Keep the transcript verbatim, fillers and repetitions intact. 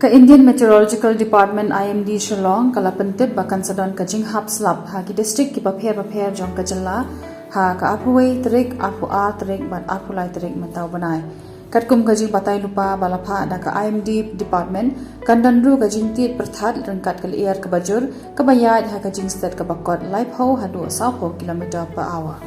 Ka Indian Meteorological Department, I M D, Shillong ka la pyntip ba kan sa don ka jinghap slap ha ki district kiba pher bapher jong ka jylla ha ka arphew wei tarik, arphew ar tarik bad arphew lai tarik mynta u bnai. Katkum ka jingbatai lypa ba la phah da ka I M D Department, kan don ruh ka jingtied pyrthat ryngkat ka lyer kaba jur kaba ïaid ha ka jingsted kaba kot laiphew haduh sawphew kilometer per hour.